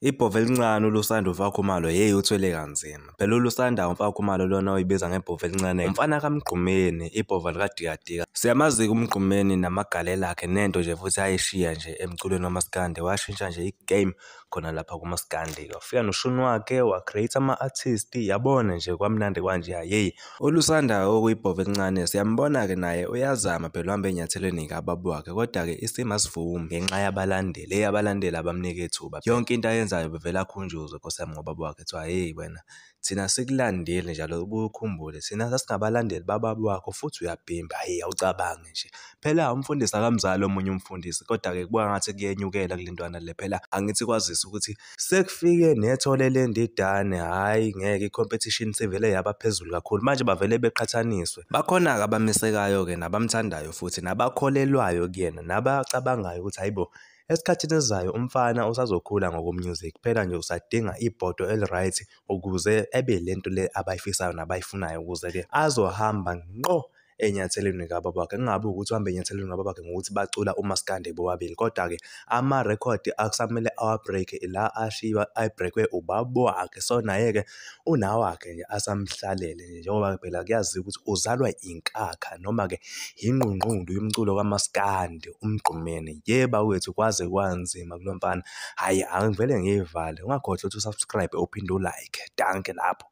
Ibhova elincane uLusanda uMfakhumalo hheyi uthwele kanzima. Phela uLusanda uMfakhumalo lona oyibiza ngebhova elincane umfana kaMgqumeni, ibhova likaDikadika. Siyamazi-ke uMgqumeni namagalelo akhe nento nje futhi ayishiya nje emculweni wamaskandi, washintsha nje i-game khona lapha kumaskandi. Wafika noshuni wakhe wa-create ama-artist, yabona nje kwamnandi kwanjeya hheyi. ULusanda okuyibhova elincane siyambona-ke naye uyazama phela uhamba ey'nyathelweni y'kababa wakhe, kodwa-ke isimo asivumi ngenxa yabalandeli. Hheyi abalandeli abamnike ithuba. Yonke into ayenzayo bevele akhunjuzwe Nkosi yami ngobaba wakhe kuthiwa hheyi wena thina sikulandile njalo ubuye ukhumbule thina sasingabalandeli bababa wakho futhi uyabhimba. Hheyi awucabange nje. Phela umfundisi akamzali omunye umfundisi, kodwa-ke kubukeka ngathi kuyenyukela kule ntwana le. Phela angithi kwazise ukuthi sekufike nethole lendidane, hhayi ngeke i-competition sivele yaba phezulu kakhulu. Manje bavele beqhathaniswe. Bakhona-ke abamesekayo-ke nabamthandayo futhi nabakholelwayo kuyena nabacabangayo ukuthi hhayi bo, esikhathini esizayo umfana usazokhula ngoko-music. Phela nje usadinga ibhodo eli-right ukuze ebe lento le abayifisayo nabayifunayo ukuze-ke azohamba ngqo ey'nyathelweni kababa wakhe. Kungabi ukuthi uhambe ey'nyathelweni kababa wakhe ngokuthi bacula umaskandi bobabili, kodwa-ke amarekhodi akusamele awa-break-e la ashiywa a-break-we ubaba wakhe. So naye-ke unawakhe nje asamhlalele nje njengoba phela kuyaziwa ukuthi uzalwa inkakha noma-ke ingqungqulu yomculo kamaskandi uMgqumeni. Yebo bakwethu kwaze kwanzima kulo mfana. Hhayi angivele ngiyivale, ungakhohlwa ukuthi u-subscribe uphinde u-like. Dankie lapho.